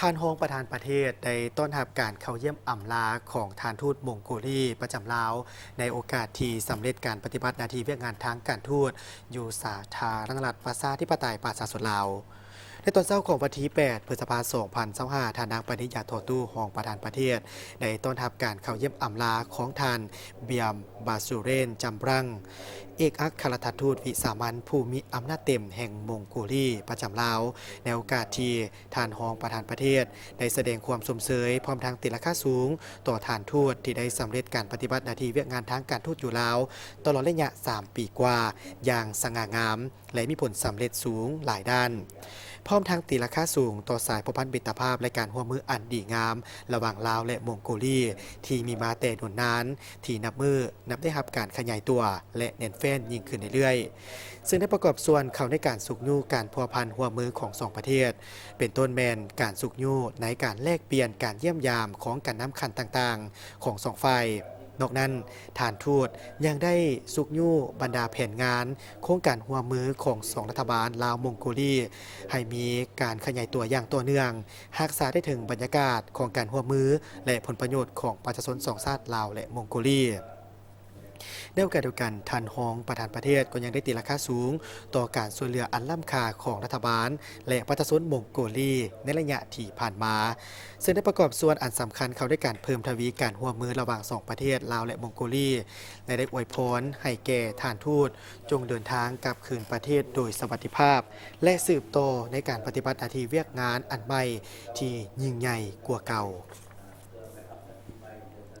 ທ່ານຮອງປະທານປະເທດໄດ້ຕ້ອນຮັບການເຂົ້າຢ້ຽມອຳລາຂອງທ່ານທູດມົງໂກລີປະຈຳລາວ ໃນໂອກາດທີ່ສຳເລັດການປະຕິບັດໜ້າທີ່ວຽກງານທາງການທູດ ຢູ່ສາທາລະນະລັດປະຊາທິປະໄຕປະຊາຊົນລາວ. ໃນຕອນເຊົ້າຂອງວັນທີແປດ ພຶດສະພາ ສອງພັນຊາວຫ້າ ທ່ານນາງປານິດ ຢາທໍ່ຕູ້ ຮອງປະທານປະເທດ ໄດ້ຕ້ອນຮັບການເຂົ້າຢ້ຽມອຳລາຂອງທ່ານ ບຽມ ບາຊູເຣນ ຈຳບຣັງ ເອກອັກຄະລັດຖະທູດວິສາມັນຜູ້ມີອຳນາດເຕັມແຫ່ງມົງໂກລີປະຈຳລາວ ໃນໂອກາດທີ່ທ່ານຮອງປະທານປະເທດ ໄດ້ສະແດງຄວາມຊົມເຊີຍ ພ້ອມທັງຕີລາຄາສູງຕໍ່ທ່ານທູດທີ່ໄດ້ສຳເລັດການປະຕິບັດໜ້າທີ່ວຽກງານທາງການທູດຢູ່ລາວ ຕະຫຼອດໄລຍະສາມປີກວ່າ ຢ່າງສະຫງ່າງາມ ແລະ ມີຜົນສຳເລັດສູງຫຼາຍດ້ານ, ພ້ອມທັງຕີລາຄາສູງຕໍ່ສາຍພົວພັນມິດຕະພາບ ແລະ ການຮ່ວມມືອັນດີງາມລະຫວ່າງລາວ ແລະ ມົງໂກລີ ທີ່ມີມາແຕ່ດົນນານ, ທີ່ນັບມື້ນັບໄດ້ຮັບການຂະຫຍາຍຕົວ ແລະ ແໜ້ນແຟ້ນຍິ່ງຂຶ້ນເລື້ອຍໆ, ເຊິ່ງໄດ້ປະກອບສ່ວນເຂົ້າໃນການຊຸກຍູ້ການພົວພັນຮ່ວມມືຂອງສອງປະເທດ, ເປັນຕົ້ນແມ່ນການຊຸກຍູ້ໃນການແລກປ່ຽນການຢ້ຽມຢາມຂອງການນຳຂັ້ນຕ່າງໆຂອງສອງຝ່າຍ. ນອກນັ້ນ, ທ່ານທູດຍັງໄດ້ຊຸກຍູ້ບັນດາແຜນງານ, ໂຄງການຮ່ວມມືຂອງສອງລັດຖະບານລາວ-ມົງໂກລີ ໃຫ້ມີການຂະຫຍາຍຕົວຢ່າງຕໍ່ເນື່ອງ, ຮັກສາໄດ້ເຖິງບັນຍາກາດຂອງການຮ່ວມມື ແລະ ຜົນປະໂຫຍດຂອງປະຊາຊົນສອງຊາດລາວ ແລະ ມົງໂກລີ. ໃນໂອກາດດຽວກັນ, ທ່ານຮອງປະທານປະເທດກໍຍັງໄດ້ຕີລາຄາສູງຕໍ່ການຊ່ວຍເຫຼືອອັນລ້ຳຄ່າຂອງລັດຖະບານ ແລະ ປະຊາຊົນມົງໂກລີໃນໄລຍະທີ່ຜ່ານມາ, ເຊິ່ງໄດ້ປະກອບສ່ວນອັນສຳຄັນເຂົ້າໃນການເພີ່ມທະວີການຮ່ວມມືລະຫວ່າງສອງປະເທດລາວ ແລະ ມົງໂກລີ ແລະ ໄດ້ອວຍພອນໃຫ້ແກ່ທ່ານທູດຈົ່ງເດີນທາງກັບຄືນປະເທດໂດຍສະຫວັດດີພາບ ແລະ ສືບຕໍ່ໃນການປະຕິບັດໜ້າທີ່ວຽກງານອັນໃໝ່ທີ່ຍິ່ງໃຫຍ່ກວ່າເກົ່າ.